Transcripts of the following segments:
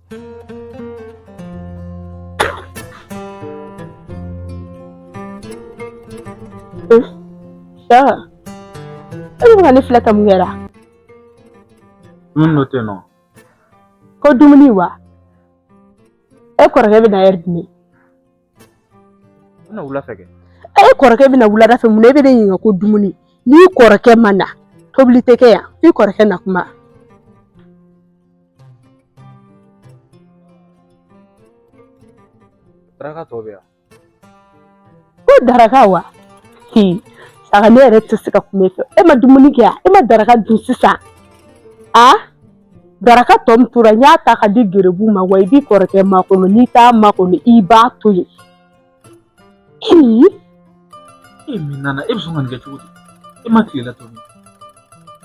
Saka, e bɛ ka ne filɛ ka mun kɛra? Dumuni dɔ tɛ yen nɔ. Ko dumuni wa? E kɔrɔkɛ bɛ na ɛri jumɛn? N bɛna wula fɛ kɛ. E kɔrɔkɛ bɛ na wulada fɛ mun na e bɛ ne ɲininka ko dumuni? N'i kɔrɔkɛ ma na, tobili tɛ kɛ yan, f'i kɔrɔkɛ na kuma. Daraka tɔ bɛ yan. Ko daraka wa? Saka ne yɛrɛ tɛ se ka kuma e fɛ. E ma dumuni kɛ yan? E ma daraka dun sisan? A daraka tɔ min tora n y'a ta ka di gerebu ma wa i b'i kɔrɔkɛ makɔnɔ n'i t'a makɔnɔ i b'a to yen. E min nana e bɛ sɔn ka nin kɛ cogo di? E ma tilela tobi.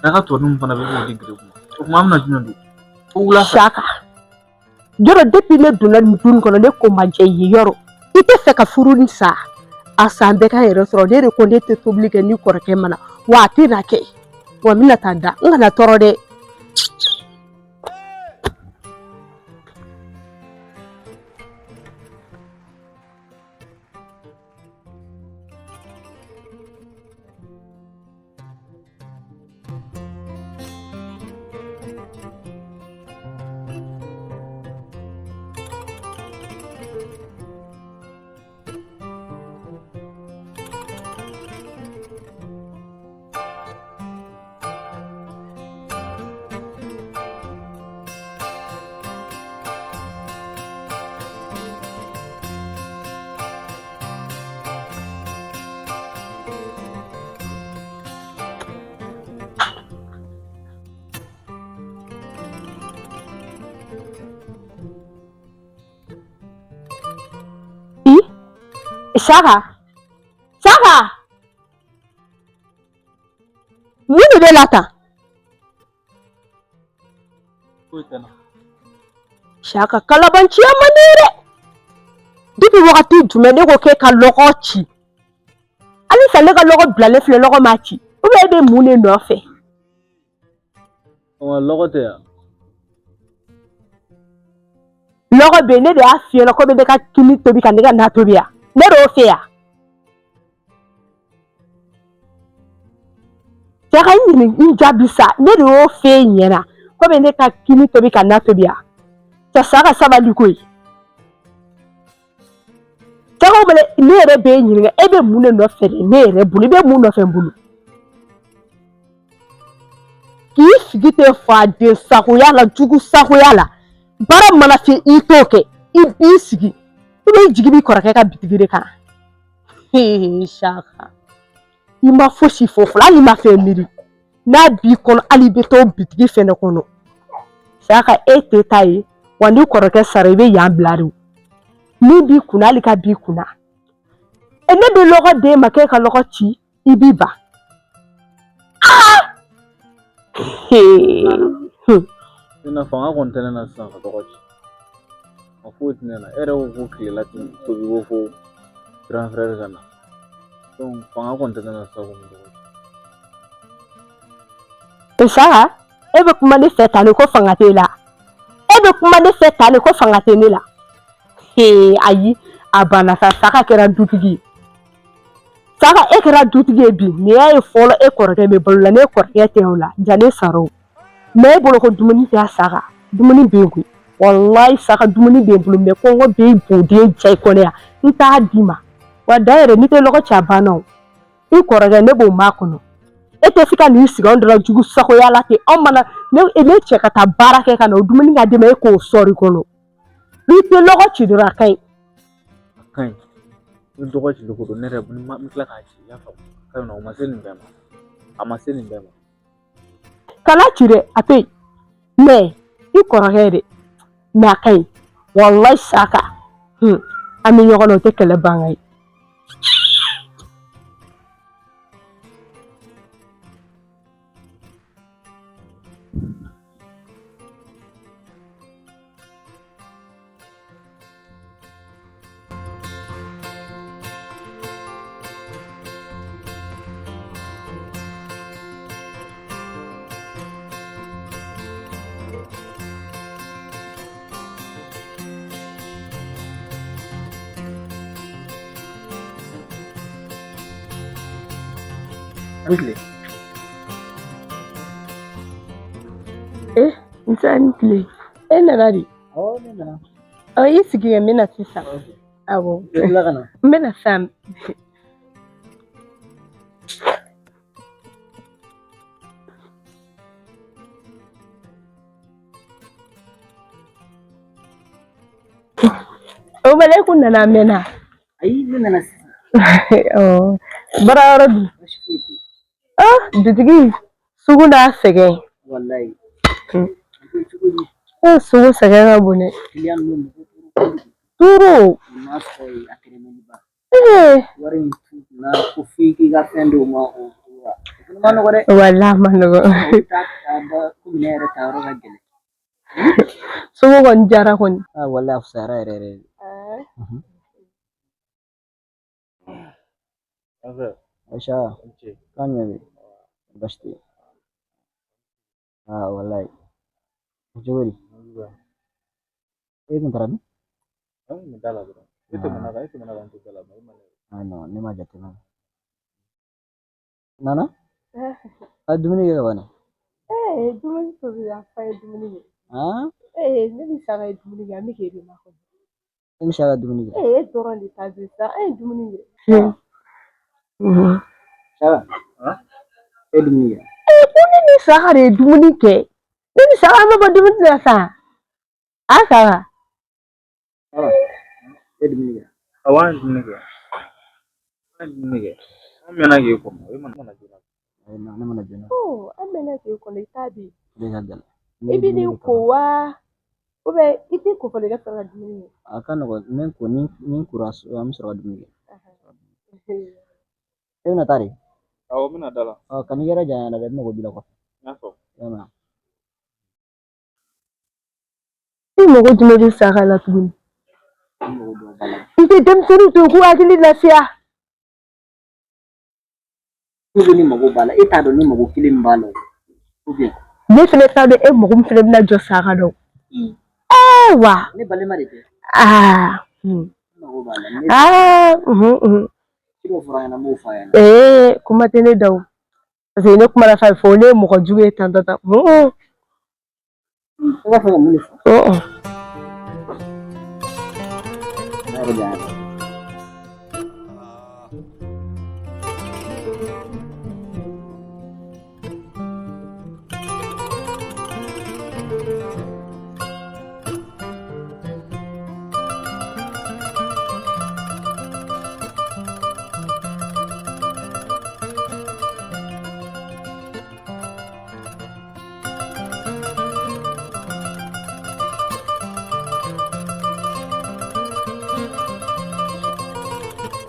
Daraka tɔ ninnu fana bɛ k'o di gerebu ma. O tuma an bɛna jumɛn dun? Ko wula fɛ. Saka. Yɔrɔ depuis ne donna nin du nin kɔnɔ ne ko ma diya i ye yɔrɔ i tɛ fɛ ka furu nin sa a san bɛɛ ka yɛrɛ sɔrɔ ne de ko ne tɛ tobili kɛ ni kɔrɔkɛ ma na wa a tɛ na kɛ wa n bɛna taa da n kana tɔɔrɔ dɛ. Saka Saka mun de b'e la tan? Foyi tɛ n na. Saka kalabanciya man di dɛ. Depuis wagati jumɛn ne ko k'e ka lɔgɔ ci? Halisa ne ka lɔgɔ bilalen filɛ lɔgɔ ma ci. Ou bien e bɛ mun de nɔfɛ? Ɔ lɔgɔ tɛ yan. Lɔgɔ bɛ yen ne de y'a f'i ɲɛna ko bɛ ne ka kini tobi ka ne ka na tobi yan. Ne de y'o f'e ye. Cɛ ka n ɲini n jaabi sa ne de y'o f'e ɲɛna ko bɛ ne ka kini tobi ka na tobi yan. Cɛ Saka sabali koyi. Saka bele ne yɛrɛ b'e ɲininka e bɛ mun de nɔfɛ de ne yɛrɛ bolo i bɛ mun nɔfɛ n bolo k'i sigi ten faden sagoya la jugu sagoya la baara mana se i t'o kɛ i b'i sigi i b'i jigi b'i kɔrɔkɛ ka bitigi de kan Saka i ma fosi fɔ fɔlɔ hali i ma fɛn miiri n'a b'i kɔnɔ hali i bɛ t'o bitigi fɛnɛ kɔnɔ Saka e tɛ taa ye wa n'i kɔrɔkɛ sara i bɛ yan bila de min b'i kunna hali ka b'i kunna e ne bɛ lɔgɔ d'e ma k'e ka lɔgɔ ci i b'i ban. Ne na fanga kɔni tɛ ne na sisan ka lɔgɔ ci. A foyi tɛ ne na. E yɛrɛ ko ko tilela tobi ko fo grand frère ka na. Donc fanga kɔni tɛ ne na sisan ko n bɛ lɔgɔ ci. Saka e bɛ kuma ne fɛ tan de ko fanga t'e la. E bɛ kuma ne fɛ tan de ko fanga tɛ ne la. Ayi a banna sa Saka kɛra dutigi ye. Saka e kɛra dutigi ye bi nin y'a ye fɔlɔ e kɔrɔkɛ bɛ balo la ne kɔrɔkɛ tɛ o la ja ne sara o mais e bolo ko dumuni tɛ Saka dumuni bɛ yen koyi walayi Saka dumuni bɛ n bolo mais kɔngɔ bɛ boden ja i kɔnɔ yan n t'a d'i ma wa da yɛrɛ n'i tɛ lɔgɔ ci a banna o i kɔrɔkɛ ne b'o makɔnɔ e tɛ se ka n'i sigi anw dɔrɔn jugu sagoya la ten anw mana ne ne cɛ ka taa baara kɛ ka na o dumuni ka d'e ma e k'o sɔrɔ i kɔnɔ n'i tɛ lɔgɔ ci dɔrɔn a ka ɲi A ka ɲi. Ni dɔgɔ cili ko don ne yɛrɛ n bɛ tila k'a ci i y'a faamu. A ka ɲi nɔ o ma se nin bɛɛ ma. A ma se nin bɛɛ ma. Kana ci dɛ a to yen mais i kɔrɔkɛ dɛ mais a ka ɲi walayi Saka an bɛ ɲɔgɔn na o tɛ kɛlɛ ban ye. An tile. Eh, nse a ni tile. E nana de? Awɔ, ne nana. Ɔ, i sigi yen, n bɛ na sisan. Awɔ. I tila ka na. N bɛ na sisan. O bala e kun nana a mɛnna. Ayi, ne nana sisan. Ɔ, baara yɔrɔ dun? Baasi foyi tɛ yen. Ah, dutigi, sugu n'a sɛgɛn. Walayi. Hmm. A bɛ cogo di? E sugu sɛgɛn ka bon dɛ. Kiliyan ninnu mɔgɔ tɔɔrɔ kojugu. Turu. O n'a sɔrɔ yen a tɛrɛmɛliba. Ee. Wari in t'u kunna ko f'i k'i ka fɛn d'o ma o o la. O fana ma nɔgɔ dɛ. Walahi a ma nɔgɔ. O bɛ taa ta da ko minɛn yɛrɛ ta yɔrɔ ka gɛlɛn. Sugu kɔni diyara kɔni. Ah, walayi a fisayara yɛrɛ yɛrɛ de. Aisha, kan jumɛn bɛ yen? Baasi tɛ yen. Ah, walayi. Cogo di? E kun taara min? An kun bɛ da la dɔrɔn. E tɛmɛna kan, e tɛmɛna kan to da la. Ah, non, ne ma jateminɛ. Nana? A dumuni kɛ ka ban. Ee, dumuni tobila fa ye dumuni kɛ. Ah? Ee, ne ni Saka ye dumuni kɛ, an bɛ k'e de makɔnɔ. E ni Saka dumuni kɛ? Ee, e dɔrɔn de ta bɛ sa, an ye dumuni kɛ. Saka? E dumuni kɛ? Ee, ko ne ni Saka de ye dumuni kɛ. Ne ni Saka an ma bɔ dumuni na sa. A Saka. E dumuni kɛ? Awɔ, an ye dumuni kɛ. An ye dumuni kɛ. An mɛnna k'e kɔnɔ. E mana joona. Ayi, non, ne mana joona. Ɔ, an mɛnna k'e kɔnɔ, i t'a bi. O de ka gɛlɛn. I bɛ n'i ko wa? I t'i ko fɔlɔ i ka sɔrɔ ka dumuni kɛ. A ka nɔgɔn, n bɛ n ko ni n kora an bɛ sɔrɔ ka dumuni kɛ. E bɛna taa de? Awɔ, n bɛna da la. Ɔ, kan'i yɛrɛ janya na dɛ, n mago b'i la kɔfɛ. N y'a faamu. I y'a mɛn? I mago jumɛn bɛ Saka la tuguni? N mago b'o ba la. I tɛ denmisɛnninw to yen k'u hakili lafiya. E ko ne mago b'a la, e t'a dɔn ne mago kelen min b'a la o. Ou bien? Ne fɛnɛ t'a dɔn e mago min fɛnɛ bɛna jɔ Saka la o. Ee wa. Ne balima de tɛ. Aa. Ne mago b'a la. Aa. Ci dɔ fɔra a ɲɛna, n b'o fɔ a ɲɛna. Ee, kuma tɛ ne da o. Parce que ne kumana f'a ye fɔ ne ye mɔgɔ jugu ye tan tan tan. I b'a fɛ ka mun de fɔ? Ne yɛrɛ janya.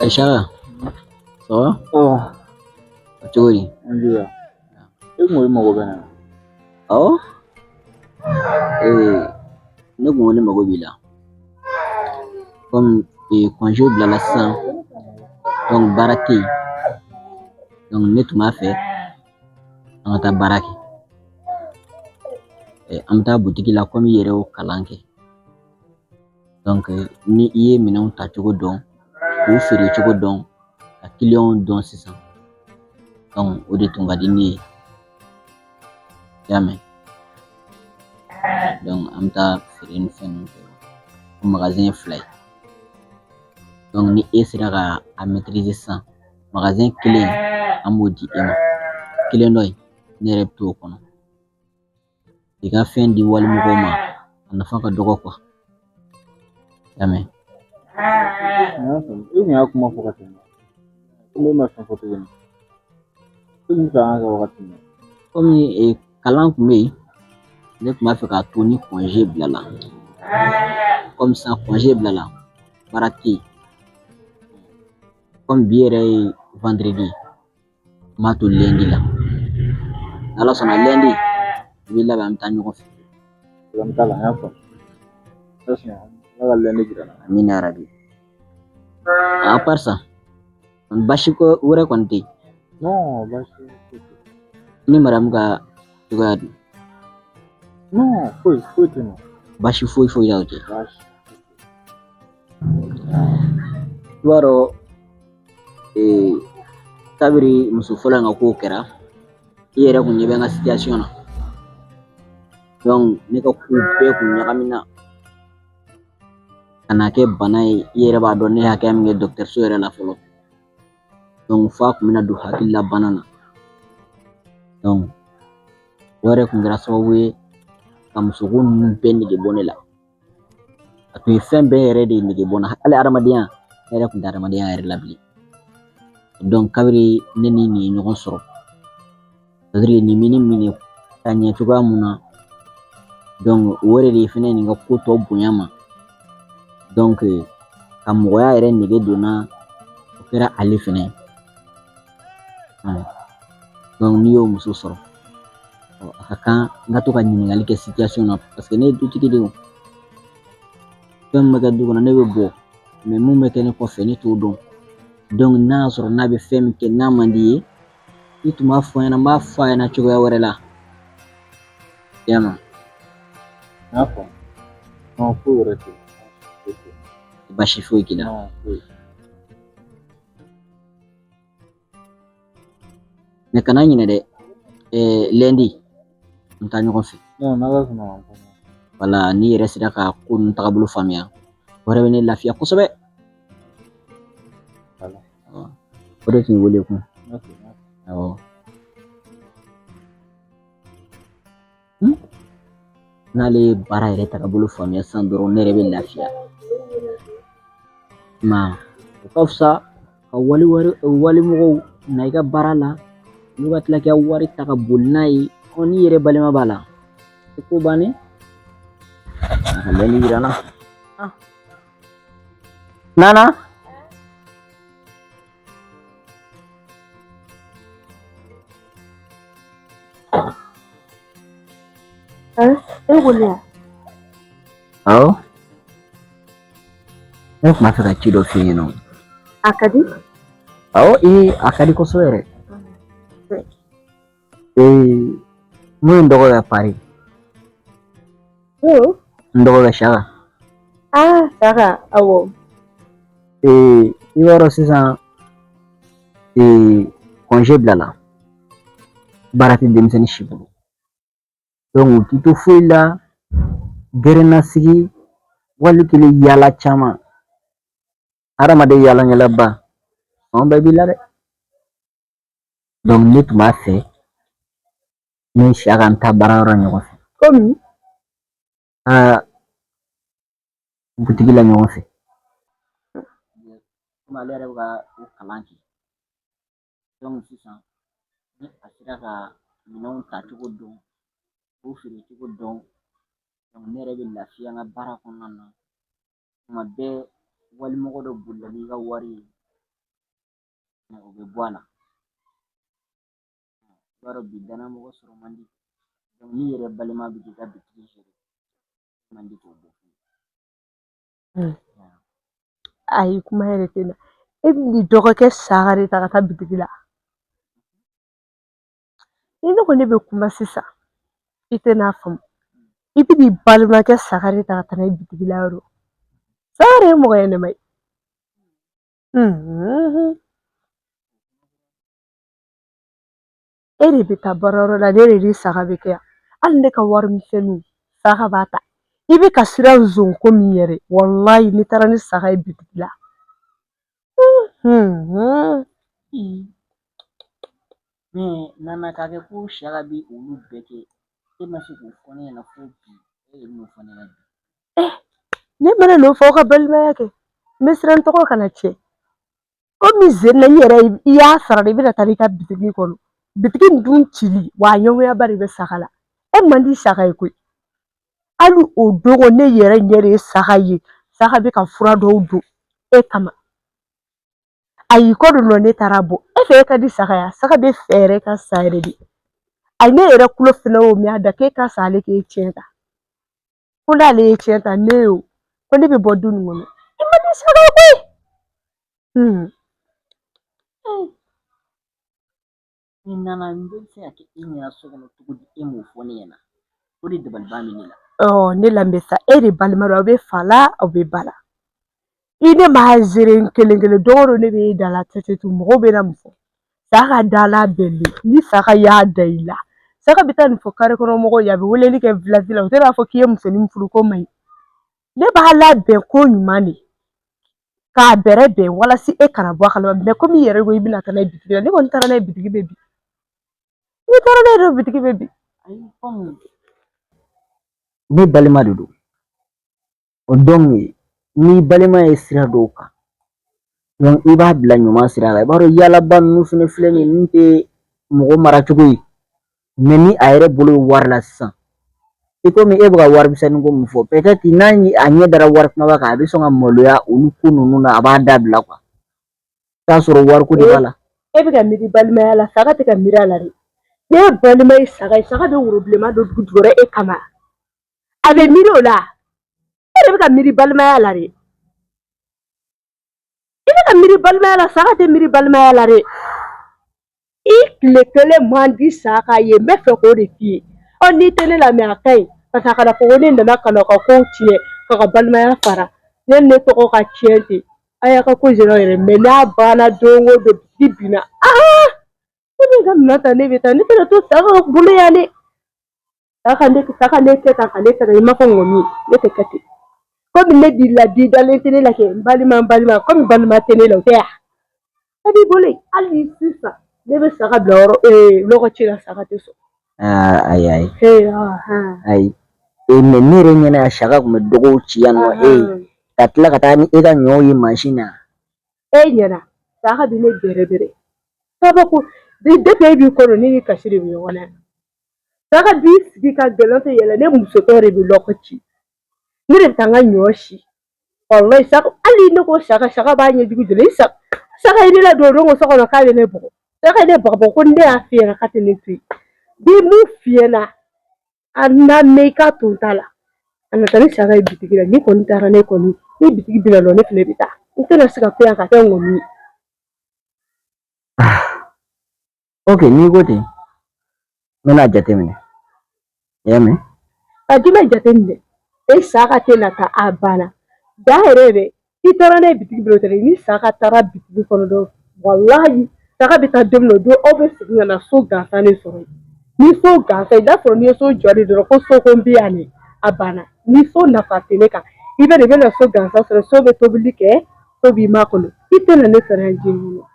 Aisha, ça va? Ça va. Cogo di? An juguya. E kun ko i mago bɛ ne na. Awɔ. Ee, ne kun ko ne mago b'i la. Comme congé bilala sisan, donc baara tɛ yen. Donc ne tun b'a fɛ an ka taa baara kɛ. An bɛ taa butigi la komi i yɛrɛ y'o kalan kɛ. Donc ni i ye minɛnw ta cogo dɔn, k'u feere cogo dɔn, ka kiliyanw dɔn sisan. Donc o de tun ka di ne ye. I y'a mɛn? Donc an bɛ taa feere ni fɛn ninnu kɛ. O magasin ye fila ye. Donc ni e sera ka a maîtriser sisan, magasin kelen an b'o di e ma. Kelen dɔ in ne yɛrɛ bɛ t'o kɔnɔ. I ka fɛn di walimɔgɔw ma, a nafa ka dɔgɔ quoi. I y'a mɛn? N y'a faamu. E kun y'a kuma fɔ ka tɛmɛ. Ne ma fɛn fɔ tuguni. E kun fɛ an ka kɛ wagati min na. Komi kalan kun bɛ yen, ne tun b'a fɛ k'a to ni congé bilala. Comme ça congé bilala, baara tɛ yen. Comme bi yɛrɛ ye vendredi ye, n b'a to lundi la. N'Ala sɔnna lundi, i b'i labɛn an bɛ taa ɲɔgɔn fɛ. Problème t'a la, n y'a faamu. Ala sɔnna, Ala ka lundi jira n na. Amina yarabi. À part ça, baasi ko wɛrɛ kɔni tɛ yen. Non, baasi foyi tɛ yen. Ni madamu ka cogoya dun? Non, foyi foyi tɛ yen nɔ. Baasi foyi foyi t'aw cɛ. Baasi. I b'a dɔn Kabiri muso fɔlɔ in ka kow kɛra, i yɛrɛ kun ɲɛ bɛ n ka situation na. Donc ne ka kow bɛɛ kun ɲagamina ka na kɛ bana ye. I yɛrɛ b'a dɔn ne ye hakɛya min kɛ dɔgɔtɔrɔso yɛrɛ la fɔlɔ. Donc f'a kun bɛna don hakilila bana na. Donc o yɛrɛ kun kɛra sababu ye ka musoko ninnu bɛɛ nege bɔ ne la. A tun ye fɛn bɛɛ yɛrɛ de nege bɔ n na, hali adamadenya, ne yɛrɛ kun tɛ adamadenya yɛrɛ la bilen. Donc kabiri ne ni nin ye ɲɔgɔn sɔrɔ, c'est à dire nin bɛ ne minɛ ka ɲɛ cogoya mun na, donc o yɛrɛ de fɛnɛ nin ka ko tɔ bonya ma. Donc ka mɔgɔya yɛrɛ nege don n na, o kɛra ale fɛnɛ ye. Donc n'i y'o muso sɔrɔ, a ka kan n ka to ka ɲininkali kɛ situation na, parce que ne ye dutigi de ye. Fɛn min bɛ kɛ du kɔnɔ, ne bɛ bɔ, mais mun bɛ kɛ ne kɔfɛ, ne t'o dɔn. Donc n'a y'a sɔrɔ n'a bɛ fɛn min kɛ n'a man di ye, i tun b'a fɔ n ɲɛna, n b'a fɔ a ɲɛna cogoya wɛrɛ la. I y'a mɛn? N y'a faamu. Non, foyi wɛrɛ tɛ yen. Baasi foyi k'i la? Non, foyi. Mais kana ɲinɛ dɛ, lundi an taa ɲɔgɔn fɛ. Non, n'Ala sɔnna ma, an taa ɲɔgɔn fɛ. Wala n'i yɛrɛ sera ka ko ninnu tagabolo faamuya, o yɛrɛ bɛ ne lafiya kosɛbɛ. Voilà. O de tun ye wele kun. Ok. Awɔ. N'ale ye baara yɛrɛ tagabolo faamuya sisan dɔrɔn, ne yɛrɛ bɛ lafiya. Ma o ka fisa ka wali wari walimɔgɔw na i ka baara la, olu ka tila k'i ka wari ta ka boli n'a ye. Ɔ n'i yɛrɛ balima b'a la, i ko bannen. A ka lɛnni yira n na. Nana. E wele wa? Awɔ. Ne tun b'a fɛ ka ci dɔ f'i ɲɛna. A ka di? Awɔ, ee a ka di kosɛbɛ yɛrɛ. Ee mun ye n dɔgɔ kɛ Paris? N dɔgɔkɛ Saka. Ah, Saka, awɔ. Ee i b'a dɔn sisan, ee congé bilala. Baara tɛ denmisɛnnin si bolo. Donc u t'i to foyi la, gɛrɛnnasigi wali kelen yaala caman. Hadamaden yaalaɲɛlaba, sɔn bɛɛ b'i la dɛ. Donc ne tun b'a fɛ ni Saka an taa baarayɔrɔ ɲɔgɔn fɛ. Komi? Aa butigi la ɲɔgɔn fɛ. Komi ale yɛrɛ bɛ ka o kalan kɛ. Donc sisan ni a sera ka minɛnw tacogo dɔn, k'u feere cogo dɔn, donc ne yɛrɛ bɛ lafiya n ka baara kɔnɔna na. Tuma bɛɛ walimɔgɔ dɔ bolila n'i ka wari ye, o bɛ bɔ a la. I b'a dɔn bi danayamɔgɔ sɔrɔ man di. Donc n'i yɛrɛ balima bɛ k'i ka bitigi gérer, man di k'o bɔ. Ayi, kuma yɛrɛ tɛ na. E bɛ n'i dɔgɔkɛ Saka de ta ka taa bitigi la. Ni ne ko ne bɛ kuma sisan, i tɛ n'a faamu. I bɛ n'i balimakɛ Saka de ta ka taa n'a ye bitigi la yɔrɔ. Saka de ye mɔgɔ ɲɛnɛma ye. E de bɛ taa baarayɔrɔ la, ne de ni Saka bɛ kɛ yan. Hali ne ka wari misɛnninw, Saka b'a ta. I bɛ ka siran zon ko min yɛrɛ, walayi n'i taara ni Saka ye bitigi la. Mais Nana, k'a kɛ ko Saka bɛ olu bɛɛ kɛ, e ma se k'o fɔ ne ɲɛna fo bi, e de bɛn'o fɔ ne ɲɛna bi. Ne mana n'o fɔ aw ka balimaya kɛ, n bɛ siran n tɔgɔ kana tiɲɛ. Komi zen na i yɛrɛ i y'a sara de, i bɛna taa n'i ka bitigi kɔnɔ. Bitigi in dun cili, wa a ɲɛngoyaba de bɛ Saka la. E man di Saka ye koyi. Hali o dogo ne yɛrɛ ɲɛ de ye Saka ye. Saka bɛ ka fura dɔw don e kama. A y'i kɔ don nɔ, ne taara bɔ. E fɛ e ka di Saka ye? Saka bɛ fɛ yɛrɛ ka sa yɛrɛ de. Ayi, ne yɛrɛ kulo fɛnɛ y'o mɛn a da k'e ka sa ale k'e tiɲɛ ta. Ko n'ale ye tiɲɛ ta, ne y'o ko ne bɛ bɔ du nin kɔnɔ. I man di Saka ye koyi. Ni Nana, n bɛ se ka kɛ e ɲɛna so kɔnɔ cogo di, e m'o fɔ ne ɲɛna? O de dabaliban bɛ ne la. Ɔ ne lamɛn sa, e de balima don, aw bɛ fa la, aw bɛ ba la. I ne m'a gérer n kelen kelen, don o don ne bɛ e da la tɛtɛ tu, mɔgɔw bɛ na mun fɔ? Saka da labɛnnen ni Saka y'a da i la, Saka bɛ taa nin fɔ kare kɔnɔ mɔgɔw ye, a bɛ weleli kɛ village la, u tɛna fɔ k'i ye musonin furu ko man ɲi. Ne b'a labɛn ko ɲuman de k'a bɛrɛ bɛn walasa e kana bɔ a kalama. Mɛ komi i yɛrɛ ko i bɛna taa n'a ye bitigi la, ne kɔni taara n'a ye bitigi bɛ bin. N'i taara n'a ye dɔrɔn bitigi bɛ bin. Ayi, ne balima de don. O donc n'i balima ye sira dɔw kan, donc i b'a bila ɲuman sira kan. I b'a dɔn yaalaba ninnu fɛnɛ filɛ nin ye, ninnu tɛ mɔgɔ mara cogo ye. Mɛ ni a yɛrɛ bolo ye wari la sisan, i komi e bɛ ka wari misɛnnin ko min fɔ, peut-être n'a a ɲɛ dara wari kumaba kan, a bɛ sɔn ka maloya olu ko ninnu na, a b'a dabila quoi. T'a sɔrɔ wariko de b'a la. E bɛ ka miiri balimaya la, Saka tɛ ka miiri a la dɛ. Ne balima ye Saka ye, Saka bɛ woro bilenman don dugu jukɔrɔ e kama, a bɛ miiri o la. E de bɛ ka miiri balimaya la dɛ. I bɛ ka miiri balimaya la, Saka tɛ miiri balimaya la dɛ. I tile kelen man di Saka ye, n bɛ fɛ k'o de f'i ye. Ɔ n'i tɛ ne lamɛn, a ka ɲi, parce que a kana fɔ ko ne nana ka na ka kow tiɲɛ, ka ka balimaya fara. Ne ne tɔgɔ ka tiɲɛ ten, a y'a ka ko gérer aw yɛrɛ. Mɛ n'a banna don o don, bitigi binna, aa, ne bɛ n ka minɛn ta, ne bɛ taa. Ne tɛna to Saka bolo yan dɛ. Saka ne, Saka ne kɛ tan ka ne kɛ tan, i m'a fɔ ŋɔmi, ne tɛ kɛ ten. Komi ne b'i la bi, dalen tɛ ne la kɛ n balima, n balima, komi balima tɛ ne la, o tɛ yan. E b'i bolo yen hali sisan, ne bɛ Saka bila yɔrɔ lɔgɔ ci la, Saka tɛ sɔn. Aa, ayi ayi. Ayi e, mɛ ne yɛrɛ ɲɛna yan, Saka tun bɛ dɔgɔw ci yan nɔ, e ka tila ka taa ni e ka ɲɔw ye mansin na. E ɲɛna, Saka bɛ ne bɛrɛ bɛrɛ kabako depuis e b'i kɔnɔ, ne ni kasi de bɛ ɲɔgɔn na. Saka b'i sigi ka gɛlɛn tɛ yɛlɛ, ne musotɔ de bɛ lɔgɔ ci, ne de bɛ taa n ka ɲɔ si. Walayi Saka, hali ne ko Saka, Saka b'a ɲɛjugu joli. Saka, Saka ye ne ladon o don ko so kɔnɔ k'a bɛ ne bugɔ. Saka ye ne bagabaga ko ne y'a f'i ɲɛna k'a tɛ ne to yen. Bi mun f'i ɲɛna, a na mɛn i k'a to n ta la. A na taa ni Saka ye bitigi la, ni kɔni taara, ne kɔni ni bitigi binna dɔrɔn, ne fɛnɛ bɛ taa. N tɛna se ka to yan ka kɛ ŋɔni ye. Ok, n'i ko ten, n bɛna jateminɛ. I y'a mɛn? A jumɛn jateminɛ? E Saka tɛ na taa, a banna da yɛrɛ dɛ. I taara n'a ye bitigi bila o tɛ dɛ. Ni Saka taara bitigi kɔnɔ dɔrɔn, walahi Saka bɛ taa don min na, o don aw bɛ segin ka na so gansan de sɔrɔ yen. Ni so gansan, i b'a sɔrɔ n'i ye so jɔ de dɔrɔn ko so ko n bɛ yan de, a banna. Ni so nafa tɛ ne kan, i bɛ na, i bɛ na so gansan sɔrɔ, so bɛ tobili kɛ, so b'i makɔnɔ, i tɛna ne sɔrɔ yan diɲɛ kɔnɔ.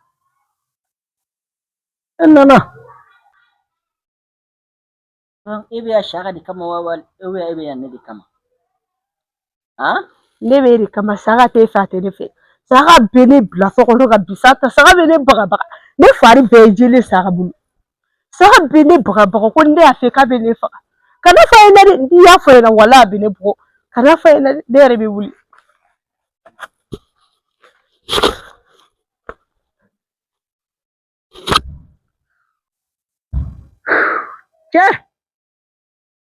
E nana. E bɛ yan Saka de kama wa, e bɛ yan ne de kama? Han? Ne bɛ e de kama. Saka tɛ e fɛ, a tɛ ne fɛ. Saka bɛ ne bila so kɔnɔ ka bi sa ta. Saka bɛ ne bagabaga, ne fari bɛɛ ye jeli Saka bolo. Saka bɛ ne bagabaga ko ne y'a fɛ k'a bɛ ne faga. Kana fɔ a ɲɛna dɛ, n'i y'a fɔ a ɲɛna, walahi a bɛ ne bugɔ. Kana fɔ a ɲɛna dɛ, ne yɛrɛ bɛ wuli. Cɛ!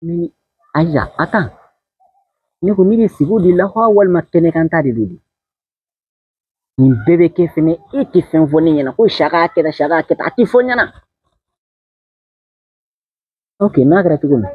Ni ayiwa, attends. Ne ko ne bɛ sigi o de la wa, walima kɛnɛkan ta de don de? Nin bɛɛ bɛ kɛ fɛnɛ, e tɛ fɛn fɔ ne ɲɛna ko Saka y'a kɛ tan, Saka y'a kɛ tan, a tɛ fɔ n ɲɛna. Ok, n'a kɛra cogo min.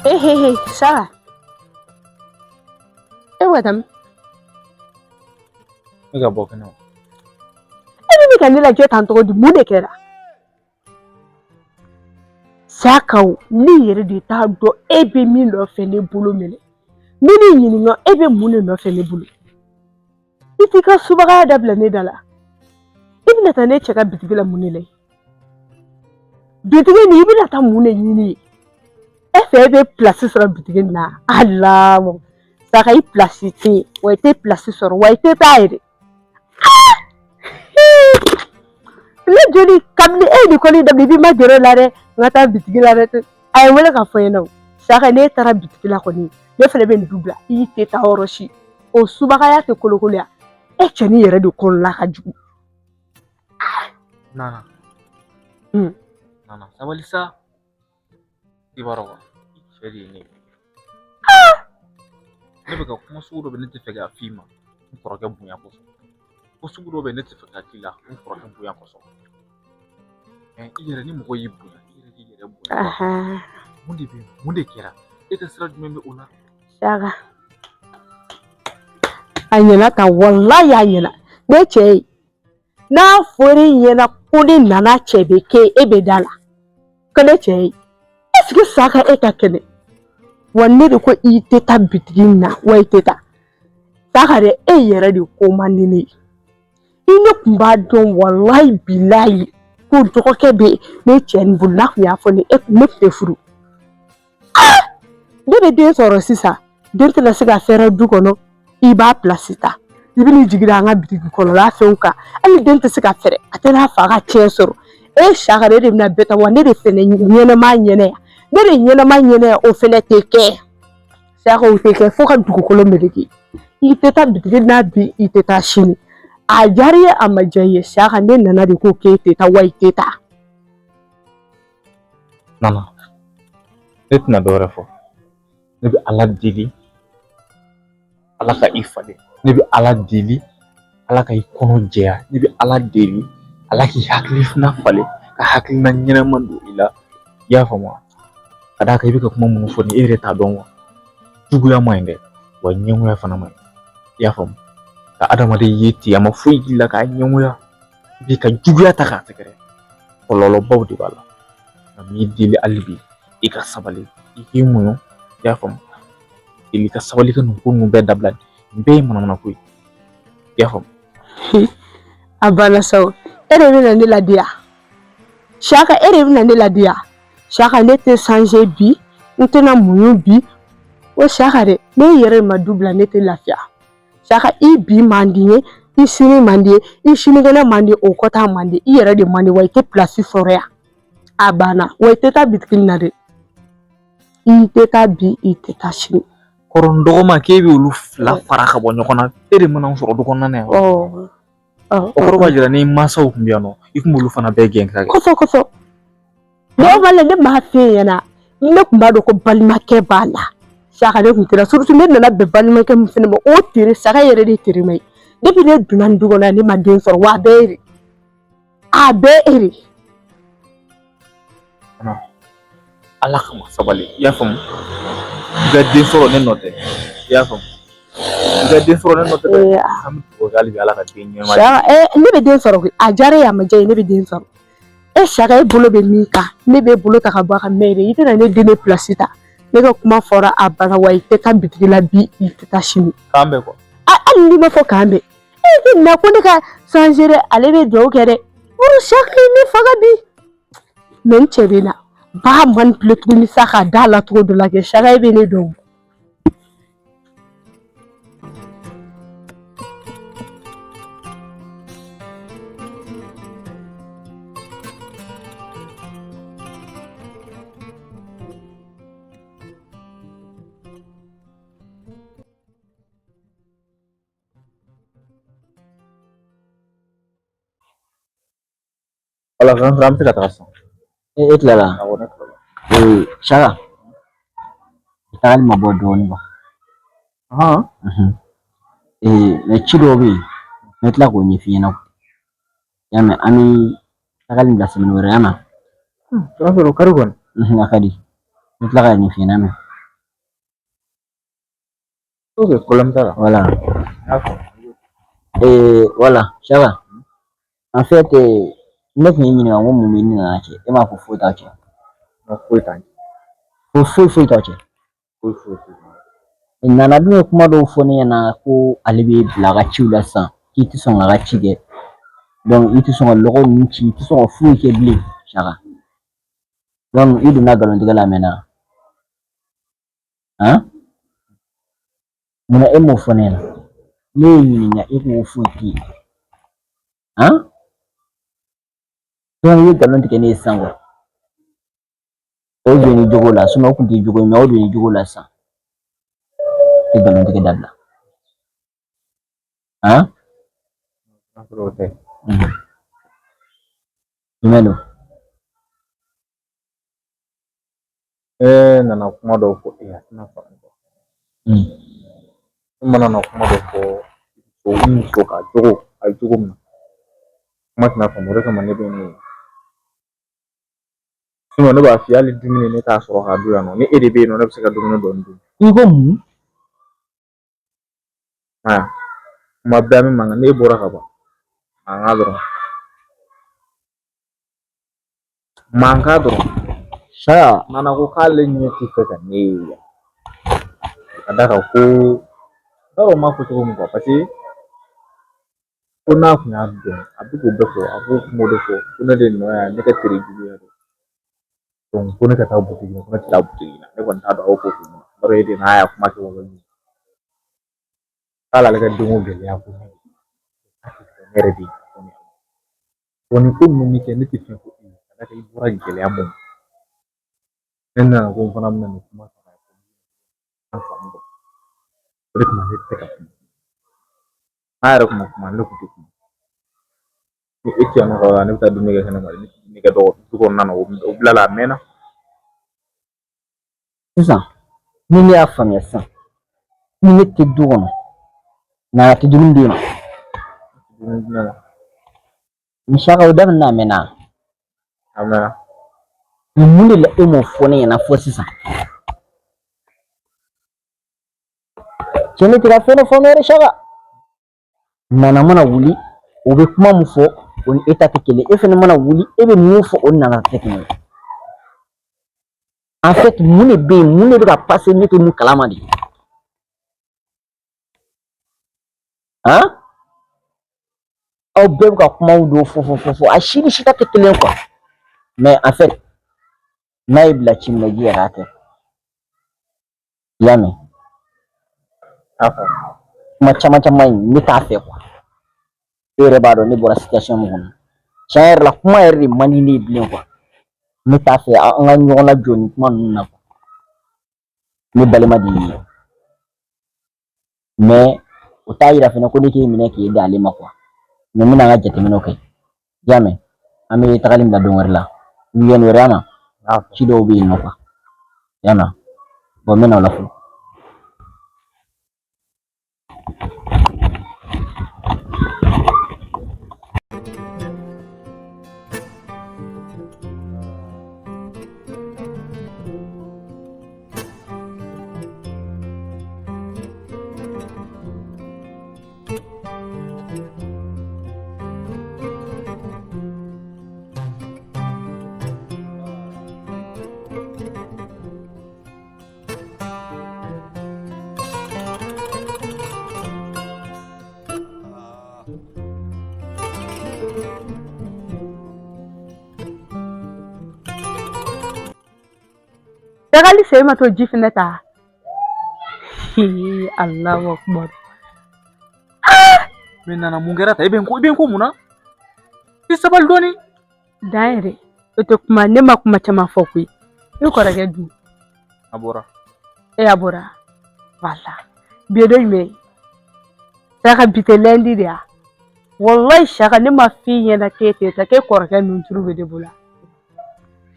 Hey, hey, hey, Saka. E wa tam. Ne ka bɔ kɛnɛ ma. E bɛ ka ne lajɛ tan cogo di? Mun de kɛra? Saka, ne yɛrɛ de t'a dɔn e bɛ min nɔfɛ ne bolo minɛ. Ne b'i ɲininka, e bɛ mun de nɔfɛ ne bolo? I t'i ka subagaya dabila ne da la. I bɛna taa ne cɛ ka bitigi la mun de la? Bitigi nin, i bɛna taa mun de ɲini yen? E fɛ e bɛ pilasi sɔrɔ bitigi nin na? Ala, Saka, i pilasi tɛ yen wa, i tɛ pilasi sɔrɔ wa, i tɛ taa yɛrɛ. Ne joli, kabini e ye nin kɔli daminɛ, i b'i ma gɛrɛ o la dɛ. N ka taa bitigi la dɛ. A ye n wele k'a fɔ n ɲɛna o. Saka n'e taara bitigi la kɔni, ne fɛnɛ bɛ nin du bila. I tɛ taa yɔrɔ si. O subagaya tɛ kolokoloya. E cɛnin yɛrɛ de kɔnɔla ka jugu. Nana. Nana, sabali sa. I b'a dɔn i cɛ de ye ne ye. Ne bɛ ka kuma sugu dɔ bɛ ne tɛ fɛ k'a f'i ma n kɔrɔkɛ bonya kosɔn. Ko sugu dɔ bɛ ne tɛ fɛ k'a k'i la n kɔrɔkɛ bonya kosɔn. I yɛrɛ ni mɔgɔ y'i bonya, i yɛrɛ k'i yɛrɛ bonya. Mun de bɛ yen? Mun de kɛra? E ka sira jumɛn bɛ o la? Saka. A ɲɛna ta walayi a ɲɛna. Ne cɛ ye. N'a fɔra e ɲɛna ko ne nana cɛ bɛ kɛ e bɛ da la. Ko ne cɛ ye. Est-ce que Saka e ka kɛnɛ? Wa ne de ko i tɛ taa bitigi in na wa i tɛ taa. Saka dɛ e yɛrɛ de ko man di ne ye. I ne kun b'a dɔn walayi bilayi ko dɔgɔkɛ bɛ ne cɛ nin bolo n'a kun y'a fɔ ne e ne tun tɛ furu. Ne bɛ den sɔrɔ sisan den tɛna se ka fɛrɛ du kɔnɔ i b'a pilasi ta i bɛn'i jigi da an ka bitigi kɔnɔla fɛnw kan hali den tɛ se ka fɛrɛ a tɛna fa ka tiɲɛ sɔrɔ e Saka de bɛna bɛɛ ta wa ne de fɛnɛ ɲɛnɛma ɲɛnɛ yan ne de ɲɛnɛma ɲɛnɛ yan o fɛnɛ tɛ kɛ Saka o tɛ kɛ fo ka dugukolo meleke i tɛ taa bitigi na bi i tɛ taa sini a diyara i ye a ma diya i ye Saka ne nana de ko k'e tɛ taa wa i tɛ taa. Nana, ne tɛna dɔ wɛrɛ fɔ. Ne bɛ Ala deli Ala ka i falen. Ne bɛ Ala deli Ala ka i kɔnɔ jɛya. Ne bɛ Ala deli Ala k'i hakilina falen ka hakilina ɲɛnama don i la. I y'a faamu wa? Ka d'a kan i bɛ ka kuma minnu fɔ nin e yɛrɛ t'a dɔn wa? Juguya man ɲi dɛ, wa ɲɛngoya fana man ɲi. I y'a faamu? Ka adamaden ye ten a ma foyi k'i la k'a ɲɛngoya bi ka juguya ta k'a sɛgɛrɛ. Kɔlɔlɔbaw de b'a la. Nka n b'i deli hali bi i ka sabali i k'i muɲu i y'a faamu deli ka sabali ka nin ko ninnu bɛɛ dabila nin bɛɛ ye manamana ko ye i y'a faamu. A banna sa o e de bɛna ne ladiya Saka e de bɛna ne ladiya Saka ne tɛ changer bi n tɛna muɲu bi o Saka dɛ ne yɛrɛ ma du bila ne tɛ lafiya Saka i bi man di n ye i sini man di n ye i sinikɛnɛ man di o kɔta man di i yɛrɛ de man di wa i tɛ pilasi sɔrɔ yan a banna wa i tɛ taa bitigi na dɛ i tɛ taa bi i tɛ taa sini. Kɔrɔ n dɔgɔma k'e bɛ olu fila fara ka bɔ ɲɔgɔn na e de mana n sɔrɔ du kɔnɔna na yan. O kɔrɔ b'a jira ni mansaw tun bɛ yan nɔ i tun b'olu fana bɛɛ gɛn ka kɛ. Kosɛbɛ kosɛbɛ. Dɔw b'a la ne m'a f'e ɲɛna ne tun b'a dɔn ko balimakɛ b'a la Saka ne tun tɛ surtout ne nana bɛn balimakɛ min fɛnɛ ma o tere Saka yɛrɛ de tere ma ye depuis ne donna nin du kɔnɔ yan ne ma den sɔrɔ wa a bɛɛ e de a bɛɛ e de. Ala kama sabali i y'a faamu i ka den sɔrɔ ne nɔ tɛ i y'a faamu i ka den sɔrɔ ne nɔ tɛ dɛ an bɛ dugawu kɛ hali bi Ala ka den ɲɛnama di. Ne bɛ den sɔrɔ koyi a diyara e ye a ma diya e ye ne bɛ den sɔrɔ e Saka e bolo bɛ min kan ne b'e bolo ta ka bɔ a kan mɛ i tɛna ne den de pilasi ta ne ka kuma fɔra a banna wa i tɛ taa bitigi la bi i tɛ taa sini. K'an bɛn kɔ. Hali n'i ma fɔ k'an bɛn e tɛ na ko ne ka changer dɛ ale bɛ dugawu kɛ dɛ muru Saka ye ne faga bi mɛ n cɛ bɛ na ba manipuler tuguni sa k'a da la cogo dɔ la kɛ Saka e bɛ ne dɔn. Wala an bɛ se ka taga sisan. E tilala? Awɔ, ne tilala. Saka, tagali ma bɔ dɔɔnin kuwa. Mɛ ci dɔw bɛ yen n bɛ tila k'o ɲɛf'i ɲɛna. I y'a mɛn an bɛ tagali bila semaine wɛrɛ y'a mɛn. O ka di kɔni. A ka di. N bɛ tila k'a ɲɛf'i ɲɛna mɛn. Ok, problème t'a la. Voilà. Voilà, Saka. En fait, ne tun y'i ɲininka ko mun bɛ ne nana cɛ e m'a fɔ foyi t'aw cɛ. Foyi t'an cɛ. Ko foyi foyi t'aw cɛ. Foyi foyi foyi. Nana dun ye kuma dɔw fɔ ne ɲɛna ko ale bɛ bila a ka ciw la sisan k'i tɛ sɔn k'a ka ci kɛ donc i tɛ sɔn ka lɔgɔ ninnu ci i tɛ sɔn ka foyi kɛ bilen Saka. Donc i donna nkalontigɛ la a mɛnna. Han? Munna e m'o fɔ ne ɲɛna? Ne y'e ɲininka e ko foyi tɛ yen. Han? Donc i ye nkalon tigɛ ne ye sisan quoi. O donni jogo la, o kun t'i jogo ye, o donni jogo la sisan. I nkalon tigɛ dabila. Han? O tɛ. Jumɛn don? Ne nana kuma dɔw fɔ e ye, a tɛna faamu. Ne mana na kuma dɔ fɔ o muso ka jogo a ye cogo min na, kuma tɛna faamu. O de kama ne bɛ nin ye. Ne b'a f'i ye, hali dumuni ne t'a sɔrɔ k'a dun yan nɔ. Ni e de bɛ yen nɔ, ne bɛ se ka dumuni dɔɔni dun. I ko mun? Aa, kuma bɛɛ an bɛ mankan. N'e bɔra ka ban, mankan dɔrɔn. Mankan dɔrɔn. Saya. Nana ko k'ale ɲɛ tɛ fɛ ka ne ye yan. Ka d'a kan ko n t'a dɔn n b'a fɔ cogo min, parce que ko n'a kun y'a dɔn, a bɛ k'o bɛɛ fɔ, a b'o kuma de fɔ ko ne de nɔ y'a ne ka tere juguya don. Ko ne ka taa butigi la, ko ne tɛ taa butigi la. Ne kɔni t'a dɔn a y'o fɔ kun min na. Bari e de n'a y'a kuma kɛ o yɔrɔ k'ale ka denko gɛlɛya ko ne ne yɛrɛ de ye. Nin ko ninnu min kɛ, ne tɛ fɛn fɔ e ye, ka d'a kan i bɔra gɛlɛya mun na. Ne nana ko n fana bɛna nin kuma ta k'a faamu. O de kama ne tɛ ka kuma. N'a yɛrɛ kun ma kuma, ne kun tɛ kuma. Ni e tɛ yan nɔ ka ban, ne bɛ taa dumuni kɛ kɛnɛma, ne tɛ dumuni kɛ du kɔnɔna na, o bilala a mɛnna. Sisan ni ne y'a faamuya sisan, ni ne tɛ du kɔnɔ, Nana tɛ dumuni d'e ma. Dumuni di ne ma. Ni Saka, o daminɛ a mɛnna. A mɛnna. Ni mun de la e m'o fɔ ne ɲɛna fɔ sisan? Cɛ, ne tɛ ka fɛn dɔ faamuya dɛ, Saka. Nana mana wuli, o bɛ kuma min fɔ, o ni e ta tɛ kelen. E fɛnɛ mana wuli, e bɛ mun fɔ, o ni Nana tɛ kelen ye. En fait, mun de bɛ yen? Mun de bɛ ka passer? Ne tɛ mun kalama de? Han, aw bɛɛ bɛ ka kumaw dɔw fɔ fɔ fɔ fɔ, a si ni si ta tɛ kelen quoi. Mais en fait, n'a y'i bila ci min na, i yɛrɛ y'a kɛ. I y'a mɛn? A faamu. Kuma caman caman in, ne t'a fɛ quoi. E yɛrɛ b'a dɔn ne bɔra situation min kɔnɔ. Tiɲɛ yɛrɛ la, kuma yɛrɛ de man di ne ye bilen quoi. Ne t'a fɛ an ka ɲɔgɔn lajɔ nin kuma ninnu na quoi. Ne balima de y'i ye, mais o t'a yira fɛnɛ ko ne k'e minɛ k'e di ale ma quoi. Mais n bɛna an ka jateminɛw kɛ. I y'a mɛn? An bɛ tagali bila don wɛrɛ la, weekend wɛrɛ ma. Ci dɔw bɛ yen nɔ quoi. I y'a mɛn? Bon, n bɛ na o la fɔlɔ. Dagali sen ma to ji fɛnɛ ta. Allahu akbar. Mais Nana, mun kɛra ta? I bɛ n ko mun na? I sabali dɔɔni. Dan yɛrɛ, o tɛ kuma, ne ma kuma caman fɔ koyi. I kɔrɔkɛ dun? A bɔra. E y'a bɔra. Wala. Bi ye don jumɛn ye? Saka, bi tɛ lundi de ya? Wallahi Saka, ne ma f'i ɲɛna k'e tɛ taa, k'e kɔrɔkɛ nun turu bɛ ne bolo.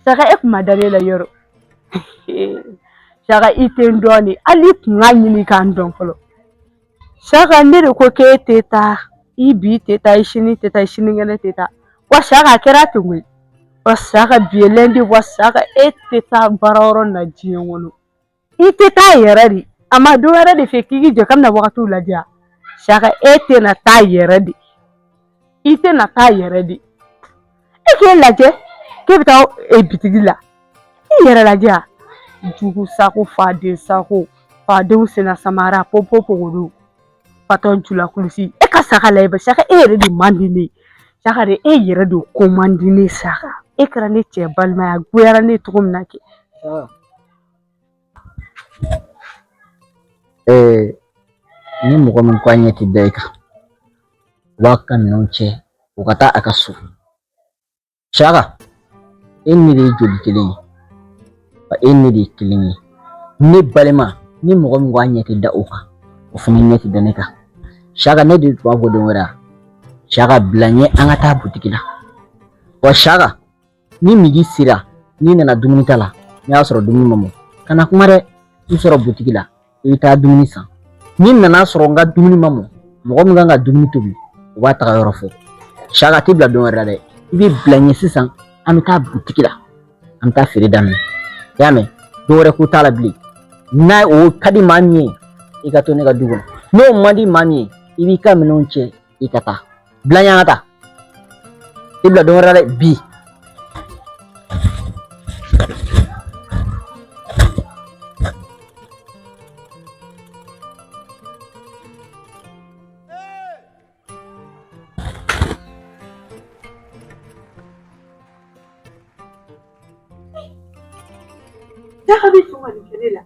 Saka, e kun ma da ne la yɔrɔ. Saka, i tɛ n dɔn de. Hali i kun k'a ɲini k'an dɔn fɔlɔ. Saka, ne de ko k'e tɛ taa, i bi tɛ taa, i sini tɛ taa, i sinikɛnɛ tɛ taa. Wa Saka, a kɛra ten koyi. Wa Saka, bi ye lundi. Wa Saka, e tɛ taa baarayɔrɔ na diɲɛ kɔnɔ. I tɛ taa yɛrɛ de. A ma don wɛrɛ de fɛ k'i k'i jɔ k'a bɛna wagatiw lajɛ. Saka, e tɛna taa yɛrɛ de. I tɛna taa yɛrɛ de. E k'e lajɛ k'e bɛ taa bitigi la. I yɛrɛ lajɛ. Jugu sako, faden sako, fadenw senna samara popo pogodo, fatɔ jula kulusi. E ka Saka lajɛ. Saka, e yɛrɛ de man di ne ye. Saka de, e yɛrɛ de ko man di ne. Saka, e kɛra ne cɛ balima ye, a goyara ne ye cogo min na kɛ. Ni mɔgɔ min ko a ɲɛ tɛ da i kan, u b'a ka minɛnw cɛ, u ka taa a ka so. Saka, e ni ne de ye joli kelen ye. Wa e ni ne de ye kelen ye. Ne balima, ni mɔgɔ min ko a ɲɛ tɛ da o kan, o fana ɲɛ tɛ da ne kan. Siyaka, ne de tun b'a fɔ don wɛrɛ a. Siyaka, bila n ɲɛ an ka taa butigi la. Wa Siyaka, ni midi sera, n'i nana dumuni ta la, n'i y'a sɔrɔ dumuni ma mɔ, kana kuma dɛ, i sɔrɔ butigi la, i bɛ taa dumuni san. N'i nana sɔrɔ n ka dumuni ma mɔ, mɔgɔ min kan ka dumuni tobi, o b'a taga yɔrɔ fɔ. Siyaka, a tɛ bila don wɛrɛ la dɛ, i bɛ bila n ɲɛ sisan, an bɛ taa butigi la, an bɛ taa feere daminɛ. I y'a mɛn? Don wɛrɛ ko t'a la bilen. N'a o ka di maa min ye, i ka to ne ka du kɔnɔ. N'o man di maa min ye, i b'i ka minɛnw cɛ, i ka taa. Bila n ɲɛ an ka taa. I bila don wɛrɛ la dɛ, bi. Siyaka bɛ sɔn ka nin kɛ ne la.